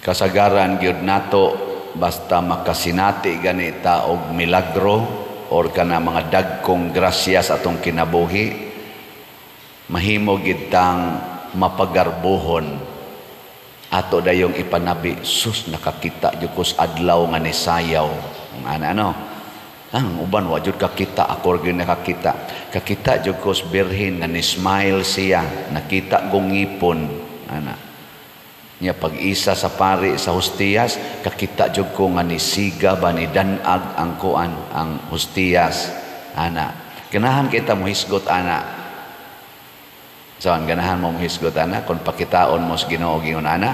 Kasagaran gyud nato, basta makasinati gani ta og milagro or kana mga dagkong grasya sa atong kinabuhi, mahimo gid tang mapagarbuhon. Ato dayong ipanabi, "Sus, nakakita jud ko sa adlaw nga nisayaw." Ana ano? Ang uban wa jud kakita, ako gyud nakakita. Kakita jud ko sa birhen nga ni-smile siya, nakita kong ngipon, ana. Nya pag-isa sa pari sa hustiyas, kakita jud ko nga nisiga ba, ni danag ang kuan, ang hustiyas, ana. Ganahan kita mohisgot ana. So, ang ganahan mo mohisgot ana kung pakitaon mo sa Ginoo giyon ana.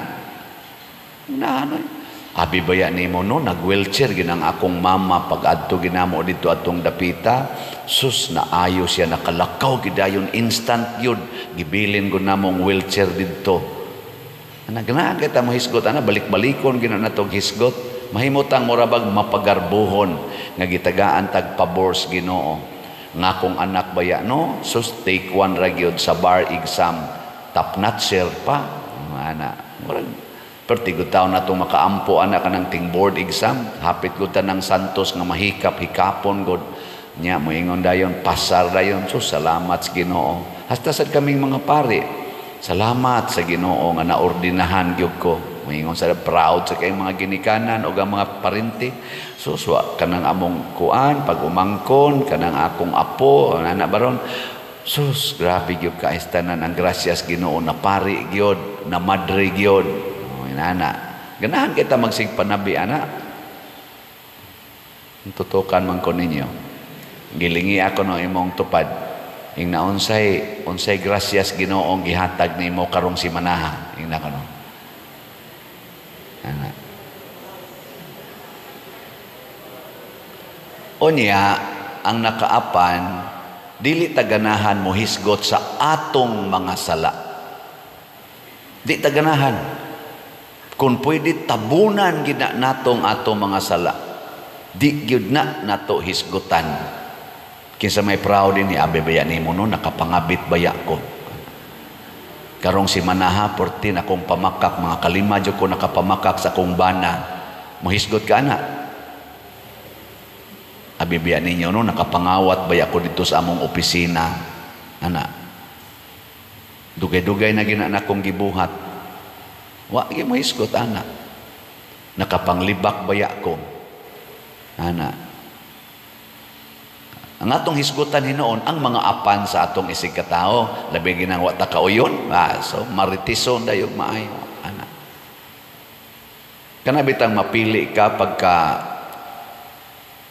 Ganahan oy. Abi baya nimo no, nag-wheelchair ginang akong mama pag adto ginamo dito atong dapita. Sus, naayo siya, nakalakaw gidayon, instant yun. Gibilin ko namong wheelchair didto. Ana, ganahan kita mohisgot ana, balik-balikon gina natong hisgot. Mahimutang murabag mapagarbuhon nga gitagaan tag pabor sa Ginoo. Nga akong anak baya no, sus, take one ra gyud sa bar exam, top notcher pa. Ana, murag perti gud taon na itong makaampo ana kanang ting board exam, hapit gud ta ng Santos nga mahikap hikapon gud nya, moingon dayon, pasar dayon. So salamat sa Ginoo. Hasta sad kaming mga pari, salamat sa Ginoo nga naordinahan gyud ko. Moingon sa proud sa kayong mga ginikanan o ang mga parente. So wa kanang among kuan pag umangkon kanang akong apo ana baron. Sus, grabe gyud ka tanan ang grasyas Ginoo, na pari gyud, na madre gyud. Oh, inana. Ganahan kita magsigpanabi ana. Tutukan man ko ninyo. Gilingi ako no imong tupad. Ing na unsay unsay grasyas Ginoo gihatag nimo karong simanaha. Ing na kano. Ana. Unya ang nakaapan, dili taganahan mo hisgot sa atong mga sala. Di taganahan. Kung pwede tabunan gid na natong atong mga sala. Di gyud na nato hisgutan. Kinsa may proud ni abe baya nimo no, nakapangabit baya ko. Karong si manaha 14 akong pamakak, mga kalima jud ko nakapamakak sa akong bana. Mohisgot ka ana. Abi biya ninyo no, nakapangawat baya ko dito sa among opisina. Ana. Dugay-dugay na gina na akong gibuhat. Wa gyud mohisgot ana. Nakapanglibak baya ko. Ana. Ang atong hisgutan hinuon ang mga apan sa atong isig katao, labi ginang wa ta kauyon, so maritison dayog maayo ana. Kana bitang mapili ka pagka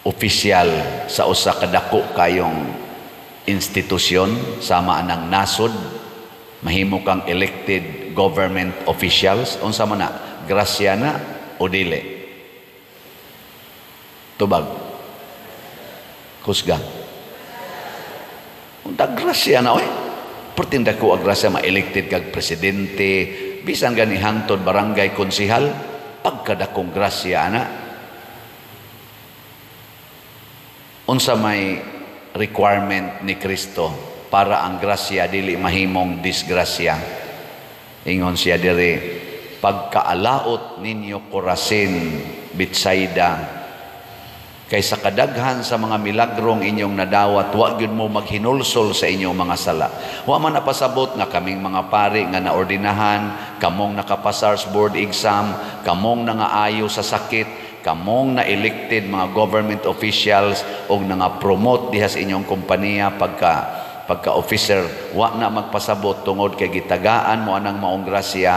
opisyal sa usa ka dako kayong institusyon sama anang nasod, mahimo kang elected government officials, unsa man na, grasya na o dili? Tubag. Kusga. Unta grasya na oy. Pertinda ko ang grasya ma-elected kag presidente, bisan gani hangtod barangay konsihal, pagkadakong grasya ana. Unsa may requirement ni Kristo para ang grasya dili mahimong disgrasya? Ingon siya diri, pagkaalaot ninyo Corazin, Betsaida, kaysa kadaghan sa mga milagrong inyong nadawat, wa gyud mo maghinulsol sa inyong mga sala. Wa man napasabot nga kaming mga pari nga naordinahan, kamong nakapasar sa board exam, kamong nangaayo sa sakit, kamong na-elected mga government officials og nanga-promote diha sa inyong kompanya pagka officer, wa na magpasabot tungod kay gitagaan mo anang maong grasya,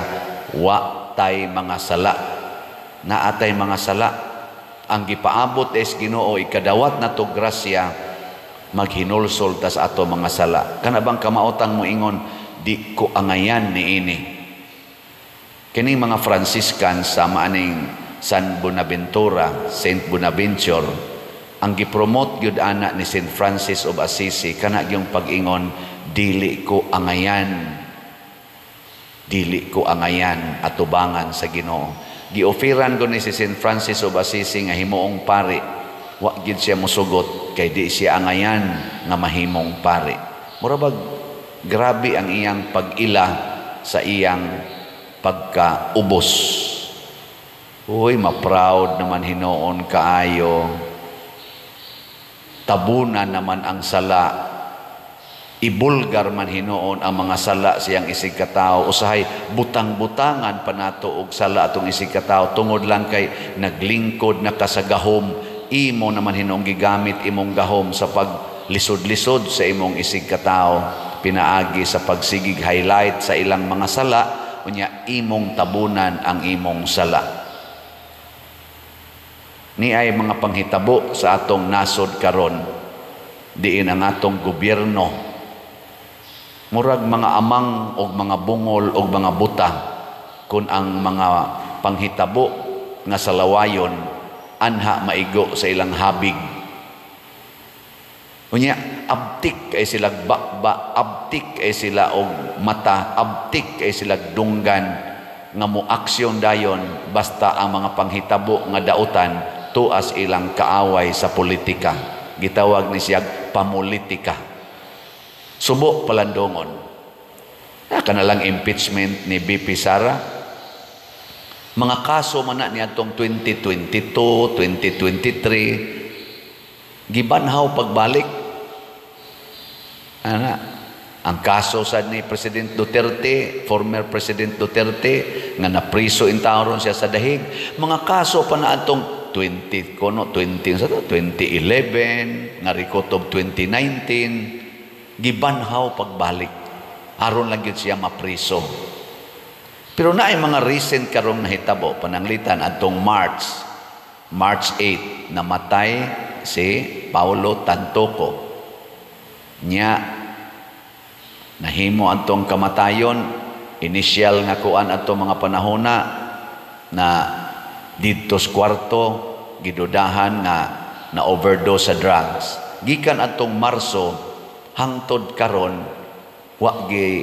wa tay mga sala. Naatay mga sala. Ang gipaabot es Ginoo ikadawat na to grasya, maghinulsol tas ato mga sala. Kana bang kamaotang moingon, di ko angayan niini. Kining mga Franciscan sa maaning San Bonaventura, Saint Bonaventure, ang gipromote gyud ana ni Saint Francis of Assisi kana gyung pag-ingon, dili ko angayan, dili ko angayan atubangan sa Ginoo. Gioferan ko ni si Saint Francis of Assisi nga himuong pari, wa gyud siya mosugot kay di siya angayan nga mahimong pari. Mura bag grabe ang iyang pag-ila sa iyang pagkaubos. Uy, ma-proud naman hinoon kaayo. Tabunan naman ang sala. Ibulgar man hinoon ang mga sala siyang isig katao. Usahay butang-butangan pa nato og sala atong isig katao tungod lang kay naglingkod na ka sa gahom. Imo naman hinoong gigamit imong gahom sa paglisod-lisod sa imong isig katao, pinaagi sa pagsigig highlight sa ilang mga sala, unya imong tabunan ang imong sala. Ni ay mga panghitabo sa atong nasod karon, diin ang atong gobyerno murag mga amang og mga bungol og mga buta kun ang mga panghitabo nga sa lawayon anha maigo sa ilang habig. Unya abtik kay sila bakba, abtik kay sila og mata, abtik kay sila dunggan nga mo aksyon dayon basta ang mga panghitabo nga dautan tuas ilang kaaway sa politika. Gitawag ni siya pamulitika. Subo palandongon. Kana lang impeachment ni BP Sara. Mga kaso man na niadtong 2022, 2023, gibanhaw pagbalik. Ana, ang kaso sad ni President Duterte, former President Duterte, nga napriso intawon siya sa dahig. Mga kaso pa na atong 20 kono 20 sa 2011 nga rikotob 2019, gibanhaw pagbalik aron lang gyud siya mapriso. Pero naay mga recent karong nahitabo, pananglitan adtong March 8, namatay si Paulo Tantoco. Nya nahimo adtong kamatayon, initial nga kuan adtong mga panahona na didto sa kwarto gidudahan nga na overdose sa drugs. Gikan adtong Marso hangtod karon wa gi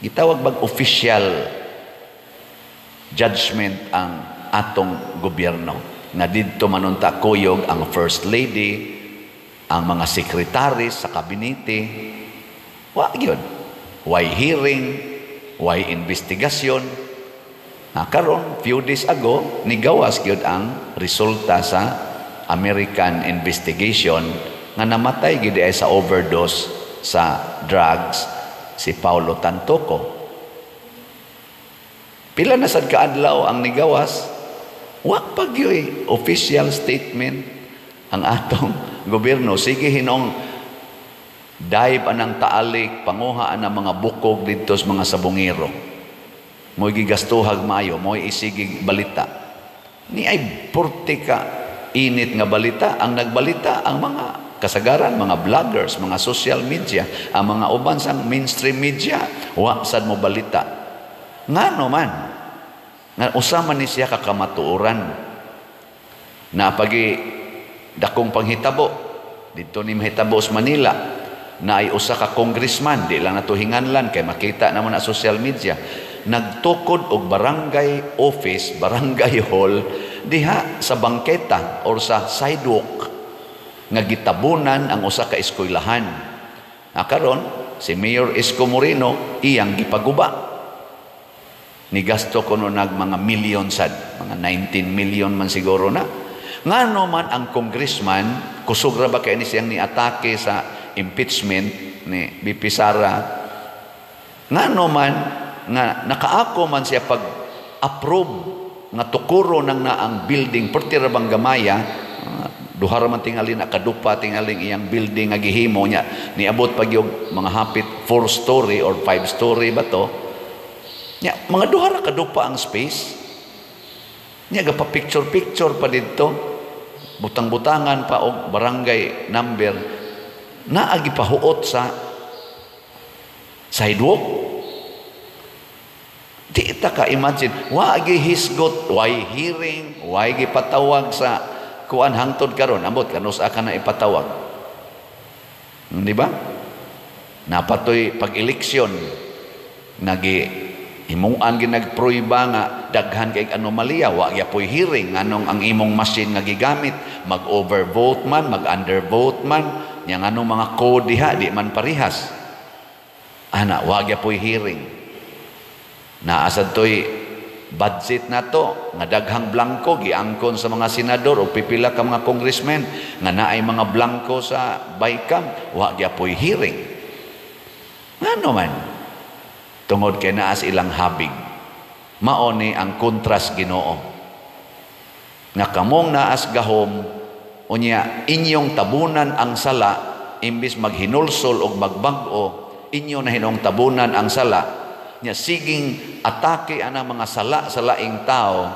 gitawag bag official judgment ang atong gobyerno nga didto manunta kuyog ang First Lady, ang mga sekretaris sa kabinete. Wa gyud, why hearing, why investigasyon. Na karon few days ago nigawas gyud ang resulta sa American investigation nga namatay gyud ay sa overdose sa drugs si Paulo Tantoco. Pila na sad kaadlaw ang nigawas, wa pa gyud official statement ang atong gobyerno. Sige hinong dive anang taalik, panguha ang mga bukog didto sa mga sabongero. Mo'y gigastuhag maayo, mo'y isigig balita. Ni ay porte ka init nga balita, ang nagbalita ang mga kasagaran, mga vloggers, mga social media, ang mga uban sang mainstream media, wa sad mo balita. Ngano man? Nga usa man ni siya kakamatuoran na pagi dakong panghitabo didto ni mahitabo sa Manila, na ay usa ka congressman, di lang nato hinganlan kay makita naman na social media, nagtukod og barangay office, barangay hall diha sa bangketa or sa sidewalk nga gitabunan ang usa ka eskwelahan. Na karon si Mayor Isko Moreno iyang gipaguba. Nigasto kuno nag mga million sad, mga 19 million man siguro na. Ngano man ang congressman, kusog ra ba kay ni siyang niatake sa impeachment ni BP Sara? Ngano man nga nakaako man siya pag approve nga tukuro nang naang building, perti ra bang gamaya, duha ra man tingali na kadupa tingaling iyang building nga gihimo niya, niabot pag yung mga hapit 4 story or 5 story ba to nya, mga duha ra kadupa ang space niya, gapa picture picture pa didto, butang-butangan pa og barangay number, naagi pahuot sa sidewalk. Di ta ka imagine, wa gi hisgot, why hearing, why gipatawag sa kuan hangtod karon, ambot kanus ka na ipatawag. Di ba? Napatoy pag-eleksyon nagi himuan gi nagpruiba nga daghan kay anomalya, wa gyapoy hearing nganong ang imong machine nga gigamit mag-overvote man, mag-undervote man, nya nganong mga code diha di man parihas. Ana, wa gyapoy hearing. Naa sad toy Budget nato nga daghang blanko, giangkon sa mga senador o pipila ka mga congressmen nga naay mga blanko sa BICAM, wa gyapoy hearing. Ngano man? Tungod kay naas ilang habig. Mao ni ang kontras Ginoo. Nga kamong naas gahom, unya inyong tabunan ang sala, imbis maghinulsol og magbag-o, inyo na hinong tabunan ang sala. Nya siging atake ana mga sala sa laing tao.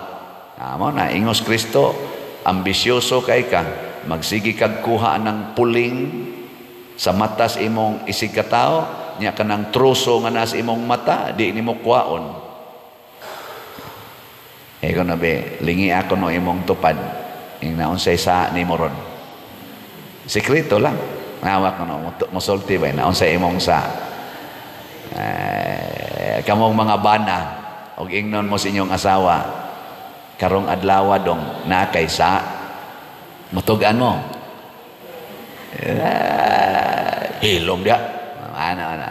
Amo na ingos Kristo, ambisyoso kay ka, magsigi kag kuha ng puling sa matas imong isig ka tao, nya kanang troso nga nas imong mata di nimo kuhaon. Eko na be, lingi ako no imong tupad. Ing naunsay sa nimo ron. Sekreto lang. Nawak no mosulti ba naunsay imong sa. Kamong mga bana og ingnon mo sa inyong asawa karong adlaw dong na kay sa mutug-an mo. Hilom dia. Ana ana.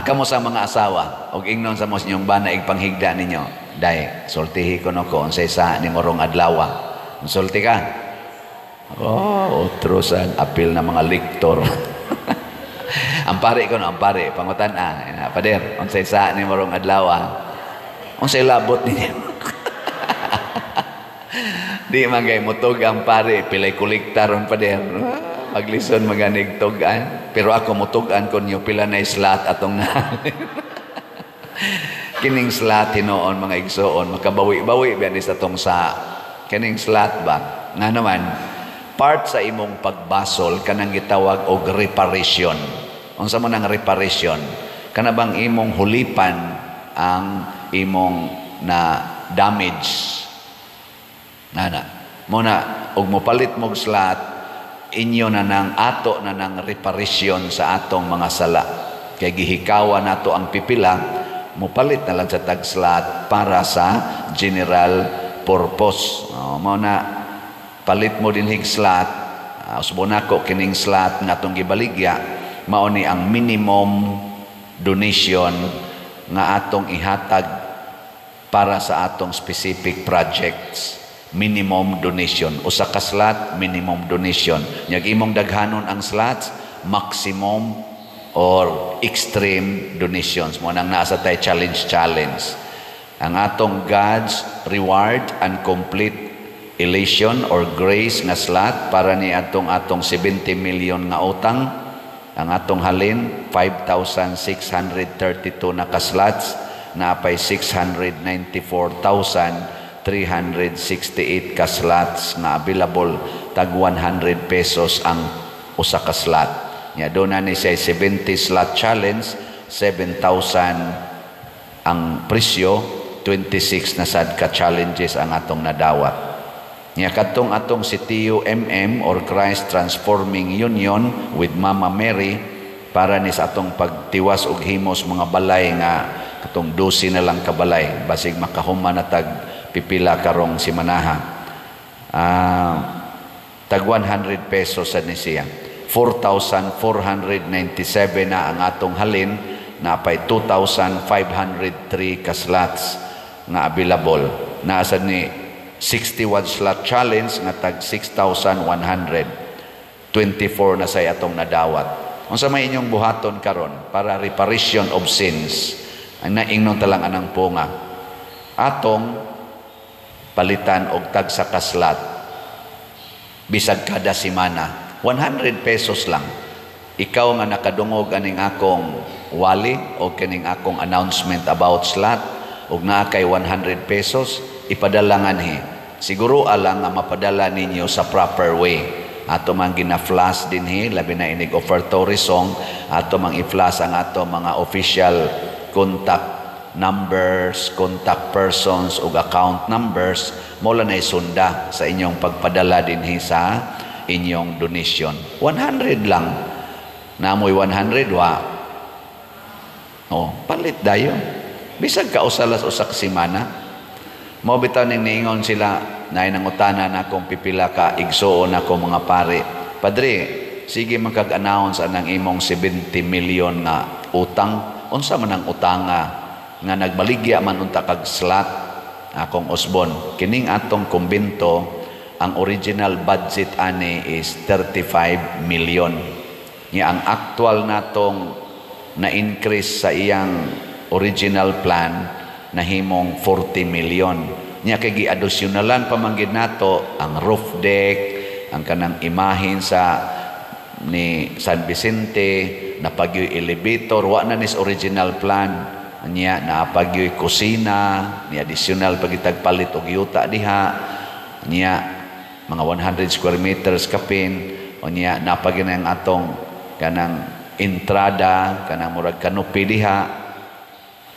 Kamo sa mga asawa og ingnon sa mo sa inyong bana igpanghigda ninyo. Day, sultihi ko no ko unsay sa nimo rong adlaw. Sulti ka. Oh, otro sa apil na mga lektor. Ang pare ko no, ang pare, pangutan ah, pader, unsay sa nimo rong adlaw. Unsay labot ninyo? Di man kay mutug ang pare, pilay kolekta ron, pader. Maglison maganig tug-an. Pero ako mutug-an ko niyo pila na slot atong na. Kining slot hinuon, mga igsoon, makabawi-bawi ba ni sa tong sa kining slot ba? Nga naman, part sa imong pagbasol kanang gitawag og reparation. Unsa man ang reparation? Kana bang imong hulipan ang imong na damage? Nana. Mo na og mopalit mog slot, inyo na nang ato na nang reparation sa atong mga sala. Kay gihikawan nato ang pipila, mopalit na lang sa tag slot para sa general purpose. Oh, mo na palit mo din hig slot, usbon nako kining slot nga atong gibaligya, mao ni ang minimum donation nga atong ihatag para sa atong specific projects. Minimum donation. Usa ka slot, minimum donation. Nyag imong daghanon ang slots, maximum or extreme donations. Mo nang nasa tay challenge challenge. Ang atong God's reward and complete elation or grace nga slot para ni atong atong 70 million nga utang, ang atong halin 5,632 na ka-slots, naapay 694,368 ka slots nga available, tag 100 pesos ang usa ka slot. Nya doon na ni siya 70 slot challenge, 7,000 ang presyo, 26 na sad ka challenges ang atong nadawat. Nya kadtong atong si TUMM or Christ Transforming Union with Mama Mary para ni sa atong pagtiwas og himos mga balay nga katong 12 na lang kabalay basig makahuman na tag pipila karong simanaha. Tag 100 pesos sa ni siya. 4,497 na ang atong halin, napay 2,503 ka slots nga available. Naasa ni 61 slot challenge nga tag 6,124 na say atong nadawat. Unsa may inyong buhaton karon para reparation of sins? Ang naingnon talang anang punga. Atong palitan og tag sa kaslat bisag kada semana, 100 pesos lang. Ikaw nga nakadungog aning akong wali o kining akong announcement about slot ug naa kay 100 pesos, ipadala nganhi. Siguro alang nga mapadala ninyo sa proper way. Ato mang gina-flash dinhi, labi na inig offertory song, ato mang i-flash ang ato mga official contact numbers, contact persons ug account numbers, mo lang na isunda sa inyong pagpadala dinhi sa inyong donation. 100 lang. Namoy 100 wa. Oh, palit dayon. Bisag ka usalas usa ka semana. Mao bitaw ning niingon sila, naay nangutana na akong pipila ka igsuon ako mga pare. Padre, sige man kag-announce anang imong 70 million nga utang. Unsa man ang utanga nga nagbaligya man unta kag slot? Akong usbon, kining atong kumbento, ang original budget ani is 35 million. Nya ang actual natong na-increase sa iyang original plan, nahimong 40 million. Nya kay giadisyonalan pa man gid nato ang roof deck, ang kanang imahen sa ni San Vicente, napagyoy elevator, wa na nis original plan. Nya naapagyoy kusina, ni additional pagitag palit og yuta diha. Nya mga 100 square meters kapin. Unya napagyo na ang atong kanang entrada, kanang murag canopy diha.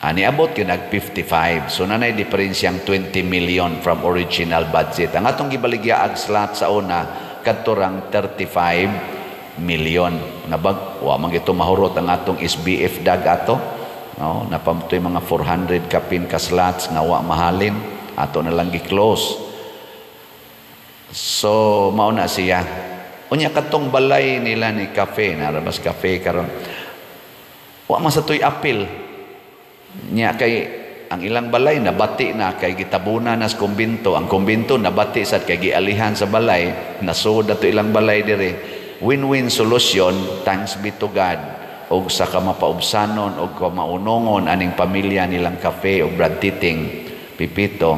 Ani abot yun nag 55. So nanay diferensyang 20 million from original budget. Ang atong gibaligya ag slot sa una kadto rang 35 million. Nabag wa man gito mahurot ang atong SBF dag ato. No, napamtoy mga 400 kapin ka slots nga wa mahalin, ato na lang gi-close. So mao na siya. Unya katong balay nila ni cafe, narabas cafe karon. Wa man sa toy apil. Nya kay ang ilang balay nabati na kay gitabuna nas kumbinto. Ang kumbinto nabati sad kay gialihan sa balay, nasud to ilang balay dire. Win-win solution, thanks be to God. Og sa kamapaubsanon og kamaunongon aning pamilya nilang Cafe og Brad Titing Pipito,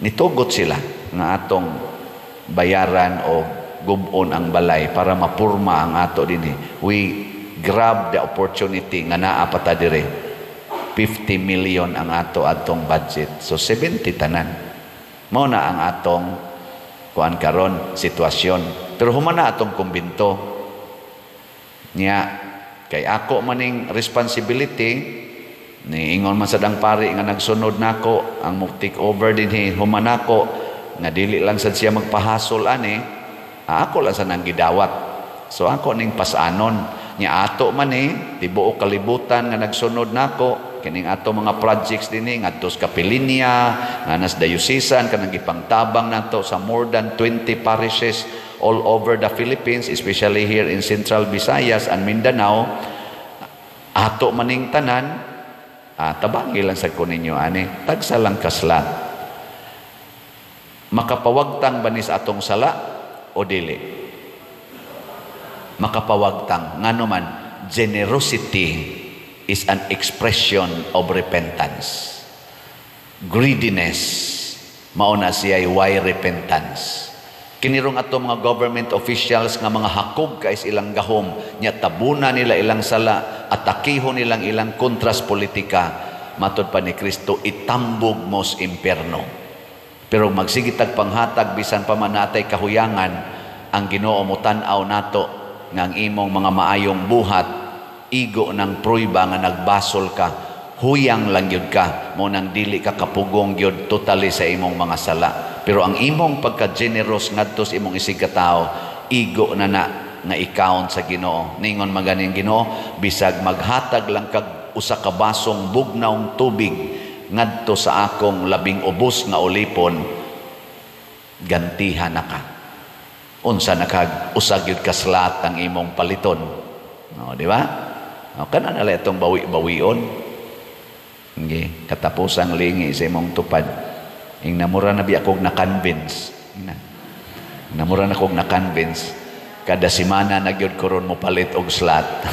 nitugot sila nga atong bayaran o gubon ang balay para mapurma ang ato dinhi. We grab the opportunity nga naa pa ta dire. 50 million ang ato atong budget. So 70 tanan. Mao na ang atong kuan karon sitwasyon. Pero human na atong kumbinto. Nya kay ako maning responsibility, ni ingon man sad ang pari nga nagsunod nako, ang mo take over dinhi human nako, nga dili lang sad siya magpahasol ani, ako lang sa nang gidawat. So ako ning pasanon. Nya ato man ni tibuok kalibutan nga nagsunod nako kining ato mga projects dinhi ngadto sa Kapilinya, nga nas diocesan, kanang gipangtabang nato sa more than 20 parishes all over the Philippines, especially here in Central Visayas and Mindanao. Ato maning tanan, tabangi lang sa ko ninyo ani, tagsa lang kaslat. Makapawagtang ba ni sa atong sala o dili? Makapawagtang. Ngano man, generosity is an expression of repentance. Greediness, mao na siya why repentance. Kinirong ato mga government officials nga mga hakog kay ilang gahom, nya tabuna nila ilang sala, atakiho nilang ilang kontras politika, matod pa ni Kristo, itambog mos impierno. Pero magsigitag panghatag bisan pa man natay kahuyangan, ang Ginoo mo tan-aw nato nga ang imong mga maayong buhat igo ng pruiba nga nagbasol ka, huyang lang gyud ka, mo nang dili ka kapugong gyud totally sa imong mga sala. Pero ang imong pagka-generous ngadto sa imong isig katao, igo na na nga i-count sa Ginoo. Ningon maganing Ginoo, bisag maghatag lang kag usa ka basong bugnawng tubig ngadto sa akong labing ubos nga ulipon, gantihan na ka. Unsa na kag usa gyud ka slot ang imong paliton. No, di ba? No, kana na lang itong bawi-bawion. Okay. Katapusang lingi sa imong tupad. Ing namura na biya kog na-convince. Ing namura na kog na-convince. Kada simana na gyud ko ron mo palit og slot.